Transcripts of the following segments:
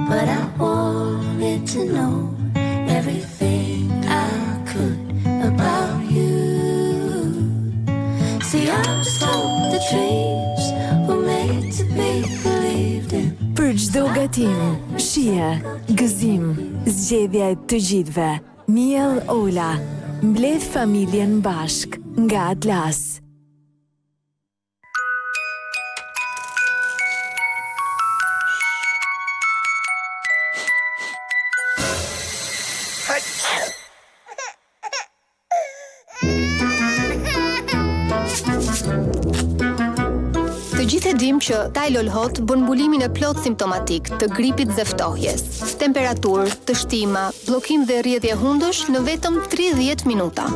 But I wanted to know everything I could about you. See, I was told that dreams were made to be believed in. Për çdo gatim, shije, gëzim, zgjedhja e të gjithëve. Miell Ola, mbledh familjen bashkë nga Atlas. Të gjithë e dimë që Tylol Hot bën mbulimin e plotë simptomatik të gripit dhe ftohjes. Temperaturë, tështima, bllokim dhe rrjedhje hundësh në vetëm 30 minuta.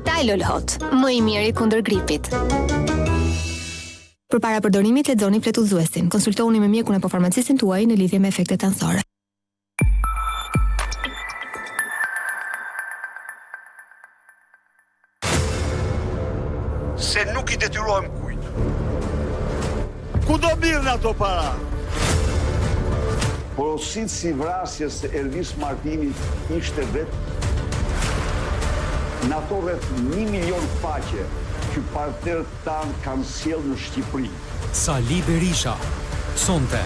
Tylol Hot, më i miri kundër gripit. Përpara përdorimit lexoni fletudhëzuesin. Konsultohuni me mjekun apo farmacistin tuaj në lidhje me efektet anësore. Se nuk i detyrohem kujt. Ku do mirren ato para? Porositësi i vrasjes së Ervis Martinit ishte vetë në ato rreth një milion faqe që partnerët tanë kanë sjellë në Shqipëri. Sali Berisha, sonte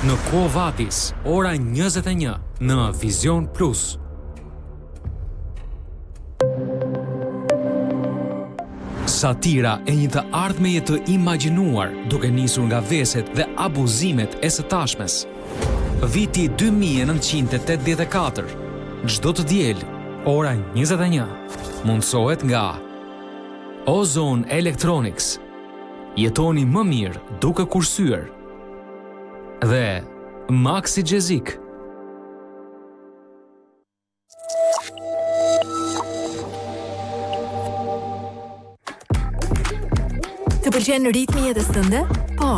në Quo Vadis, ora 21 në Vizion Plus. Satira e një të ardhmeje të imagjinuar, duke nisur nga veset dhe abuzimet e së tashmes. Viti 2984, çdo të diel, ora 21, mundësohet nga Ozone Electronics. Jetoni më mirë duke kursyer. Dhe Maxigesic. Të pëlqen ritmi i jetës tënde? Po.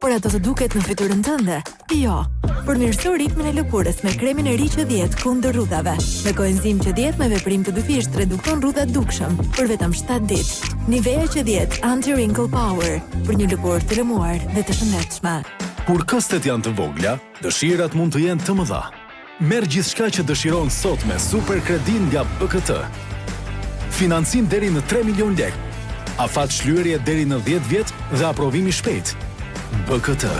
Por a do të duket në fytyrën tënde? Jo. Përmirëso ritmin e lëkurës me kremin e ri Q10 kundër rrudhave. Me koenzimë Q10 me veprim të dyfishtë redukton rrudhat dukshëm për vetëm 7 ditë. Nivea Q10 Anti-Wrinkle Power për një lëkurë të lëmuar dhe të shëndetshme. Kur këstet janë të vogla, dëshirat mund të jenë të mëdha. Merr gjithçka që dëshiron sot me super kredinë nga BKT. Financim deri në 3 milion lekë, afat shlyerje deri në 10 vjet dhe aprovim i shpejtë. BKT,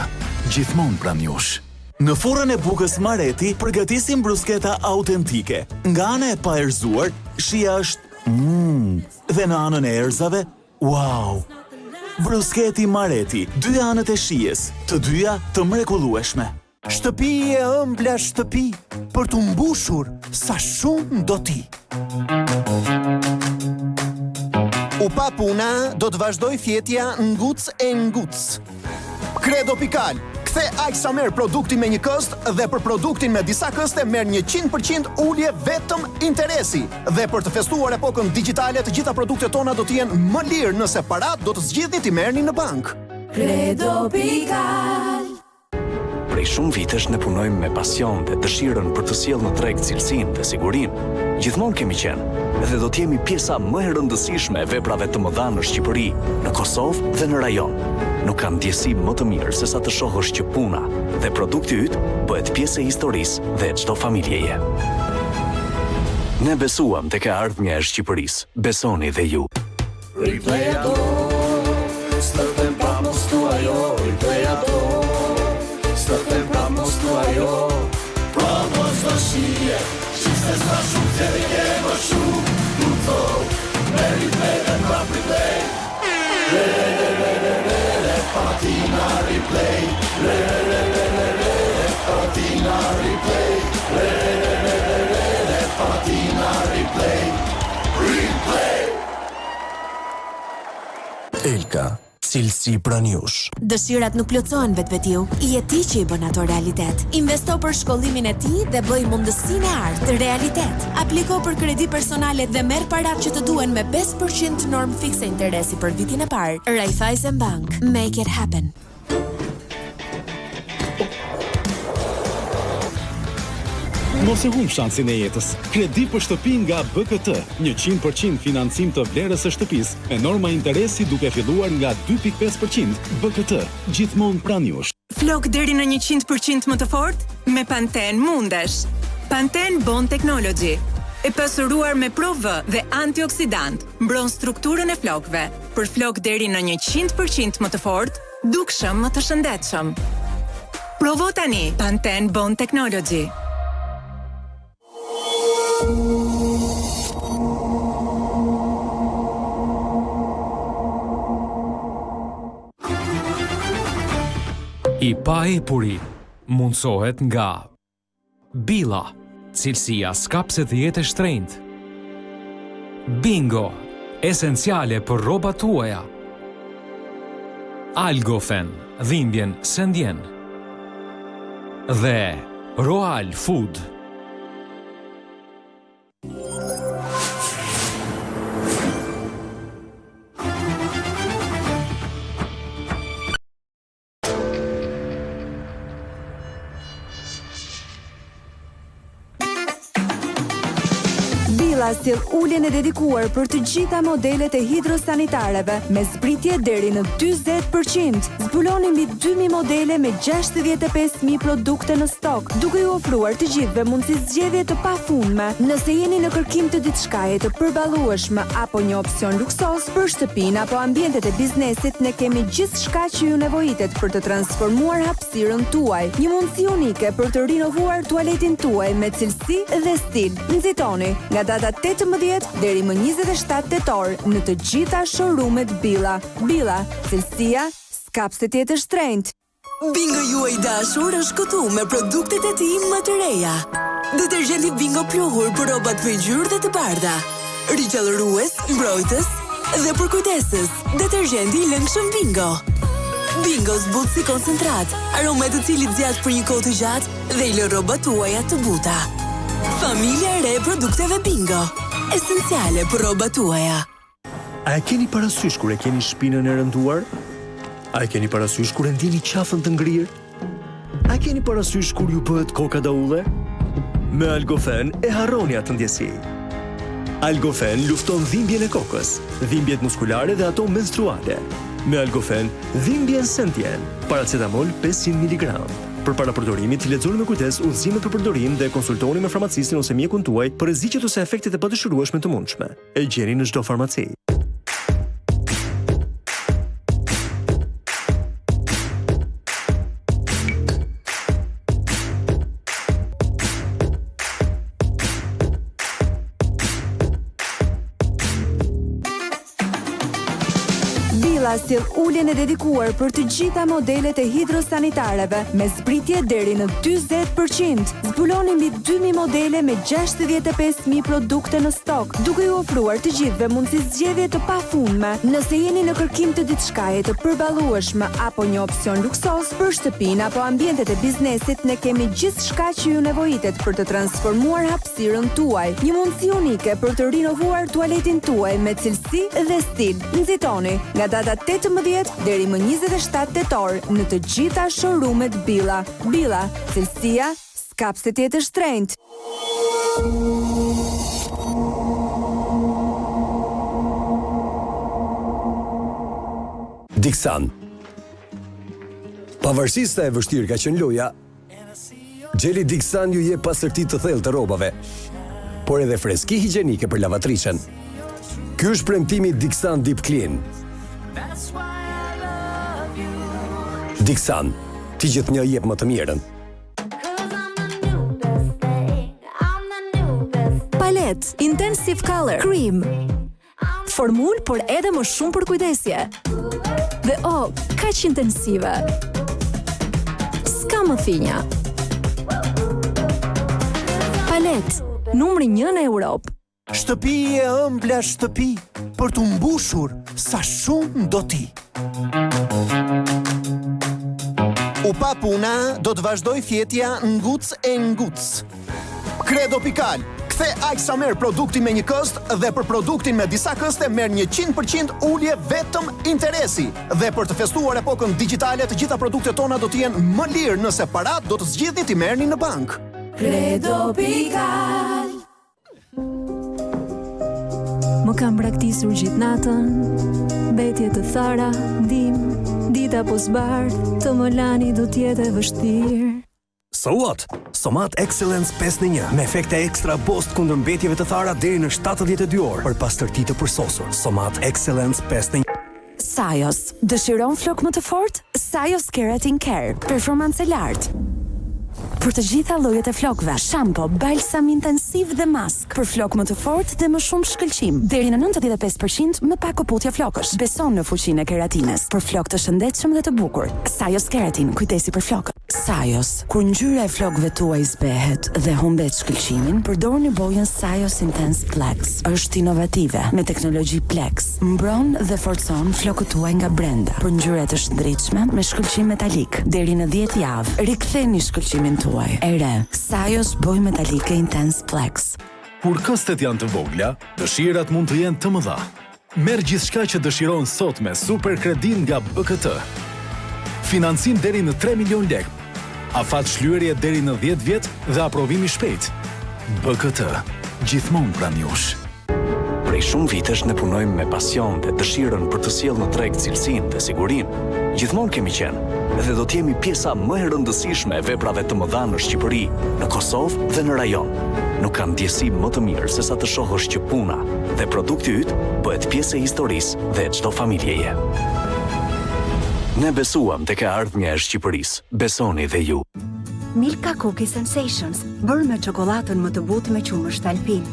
gjithmonë pranë jush. Në furrën e bukës Mareti përgatisim brusketa autentike. Nga ana e paerëzuar, shija është mmm dhe në anën e erëzave, wow! Brusketi Mareti, dy anët e shijes, të dyja të mrekullueshme. Shtëpi e ëmbla shtëpi për t'u mbushur sa shumë do ti. U pa puna, do të vazhdojë fjetja nguc e nguc. Kredo Pikal, kthe aq sa merr produkti me një këst dhe për produktin me disa këste merr 100% ulje vetëm interesi. Dhe për të festuar epokën digjitale, të gjitha produktet tona do të jenë më lirë nëse paratë do të zgjidhni t'i merrni në bankë. Kredo Pikal. Prej shumë vitesh ne punojmë me pasion dhe dëshirën për të sjellë në treg cilësinë dhe sigurinë. Gjithmonë kemi qenë dhe do të jemi pjesa më e rëndësishme e veprave të mëdha në Shqipëri, në Kosovë dhe në rajon. Nuk ka ndjesi më të mirë sesa të shohësh që puna dhe produkti yt bëhet pjesë e historisë dhe e çdo familjeje. Ne besuam tek e ardhmja e Shqipërisë, besoni dhe ju. Replay ato S'të them prap mos thua jo Replay ato S'të them prap mos thua jo Provo çdo shije Shih se sa shumë zgjedhje ke më shumë Guxo Me replay dhe prap replay Re re re re re re re Pamatina replay Re re re re re re re Pamatina replay Re re re re re re re Pamatina replay Replay Elka, cilësi pranë jush. Dëshirat nuk plotësohen vetvetiu, je ti që i bën ato realitet. Investo për shkollimin e tij dhe bëj mundësinë e artë realitet. Apliko për kredi personale dhe merr paratë që të duhen me 5% normë fikse interesi për vitin e parë. Raiffeisen Bank, make it happen. Mos e humb shansin e jetës. Kredi për shtëpi nga BKT, 100% financim të vlerës së shtëpisë, me norma interesi duke filluar nga 2.5%. BKT, gjithmonë pranë jush. Flokë deri në 100% më të fortë? Me Pantene mundesh. Pantene Bond Technology, e pasuruar me Pro V dhe antioksidant, mbron strukturën e flokëve, për flokë deri në 100% më të fortë, dukshëm më të shëndetshëm. Provo tani Pantene Bond Technology. I paepuri mundësohet nga Billa, cilësia s'ka pse të jetë e shtrenjtë. Bingo, esenciale për rrobat tuaja. Algofen, dhimbjen s'e ndjen. Dhe Royal Food. Billa sjell uljen e dedikuar për të gjitha modelet e hidrosanitareve me zbritje deri në 40%. Zbuloni mbi 2000 modele me 65000 produkte në stok, duke ju ofruar të gjithëve mundësi zgjedhje të pafundme. Nëse jeni në kërkim të diçkaje të përballueshme apo një opsion luksoz për shtëpinë apo ambientet e biznesit, ne kemi gjithçka që ju nevojitet për të transformuar hapësirën tuaj. Një mundësi unike për të rinovuar tualetin tuaj me cilësi dhe stil. Nxitoni nga data 18 deri më 27 tetor në të gjitha showroom-et Billa. Billa, cilësia s'ka pse të jetë e shtrenjtë. Bingo juaj i dashur është këtu me produktet e tij më të reja. Detergjenti Bingo pluhur për rrobat me ngjyrë dhe të bardha. Rigjallërues, mbrojtës dhe përkujdesës. Detergjenti i lëngshëm Bingo. Bingo zbutësi koncentrat, aroma e të cilit zgjat për një kohë të gjatë dhe i lë rrobat tuaja të buta. Familja e re e produkteve Bingo. Esenciale për rrobat tuaja. A e keni parasysh kur e keni shpinën e rënduar? A e keni parasysh kur e ndjeni qafën të ngrirë? A e keni parasysh kur ju bëhet koka daulle? Me Algofen e harroni atë ndjesi. Algofen lufton dhimbjen e kokës, dhimbjet muskulare dhe ato menstruale. Me Algofen, dhimbjen s'e ndjen. Paracetamol 500 mg. Përpara përdorimit, lexoni me kujdes udhëzimet për përdorim dhe konsultohuni me farmacistin ose mjekun tuaj për rreziqet ose efektet e padëshirueshme të mundshme. E gjeni në çdo farmaci. Billa sjell uljen e dedikuar për të gjitha modelet e hidrosanitareve me zbritje deri në 40%. Zbuloni mbi 2000 modele me 65000 produkte në stok, duke ju ofruar të gjithëve mundësi zgjedhje të pafundme. Nëse jeni në kërkim të diçkaje të përballueshme apo një opsion luksoz për shtëpinë apo ambientet e biznesit, ne kemi gjithçka që ju nevojitet për të transformuar hapësirën tuaj. Një mundësi unike për të rinovuar tualetin tuaj me cilësi dhe stil. Nxitoni nga data 18 deri më 27 tetor në të gjitha showroom-et Billa. Billa, cilësia s'ka pse të jetë e shtrenjtë. Dixan. Pavarësisht sa e vështirë ka qenë loja, Xheli Dixan ju jep pastërti të thellë të rrobave, por edhe freski higjienike për lavatriçen. Ky është premtimi Dixan Deep Clean. Dixan, ti gjithnjë jep më të mirën. Palet, Intensive Color, Cream, Formulë, por edhe më shumë përkujdesje. Dhe oh, kaq intensive. S'ka më thinja. Palet, numri 1 në Europë. Shtëpi e ëmbla shtëpi për t'u mbushur sa shumë do ti. U pa puna, do të vazhdojë fjetja nguc e nguc. Kredo Pikal, kthe aq sa merr produkti me një këst dhe për produktin me disa këste merr 100% ulje vetëm interesi. Dhe për të festuar epokën digjitale, të gjitha produktet tona do të jenë më lirë nëse paratë do të zgjidhni t'i merrni në bankë. Kredo Pikal. Më kanë braktisur gjithë natën, mbetje të thara, ndihmë. Dita po zbardh, të më lani do t'jetë e vështirë. So what? Somat Excellence 5 në 1 me efekte ekstra boost kundër mbetjeve të thara deri në 72 orë për pastërti të përsosur. Somat Excellence 5 në 1. Sajos, dëshiron flokë më të fortë? Sajos Keratin Care, performancë e lartë. Për të gjitha llojet e flokëve, shampo, balsam intensiv dhe maskë për flokë më të fortë dhe më shumë shkëlqim, deri në 95% më pak këputje flokësh. Beson në fuqinë e keratinës për flokë të shëndetshëm dhe të bukur. Sajos Keratin, kujdesi për flokët. Sajos, kur ngjyra e flokëve tuaj zbehet dhe humbet shkëlqimin, përdorni bojën Sajos Intense Plex. Është inovative, me teknologji Plex, mbron dhe forcon flokët tuaj nga brenda, për ngjyra të shndritshme me shkëlqim metalik, deri në 10 javë. Riktheni shkëlqimin tuaj. E re, Sajos bojë metalike Intense Plex. Kur këstet janë të vogla, dëshirat mund të jenë të mëdha. Merr gjithçka që dëshiron sot me super kredinë nga BKT. Financim deri në 3 milion lekë, afat shlyerje deri në 10 vjet dhe aprovim i shpejtë. BKT, gjithmonë pranë jush. Prej shumë vitesh ne punojmë me pasion dhe dëshirën për të sjellë në treg cilësinë dhe sigurinë. Gjithmonë kemi qenë dhe do të jemi pjesa më e rëndësishme e veprave të mëdha në Shqipëri, në Kosovë dhe në rajon. Nuk ka ndjesi më të mirë sesa të shohësh që puna dhe produkti yt bëhet pjesë e historisë dhe e çdo familjeje. Ne besuam tek e ardhmja e Shqipërisë. Besoni dhe ju. Milka Cookie Sensations, bërë me çokollatën më të butë me qumësht alpin.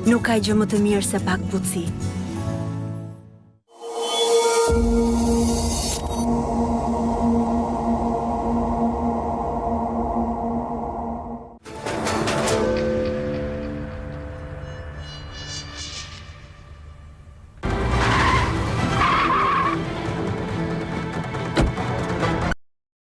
Nuk ka gjë më të mirë se pak butësi.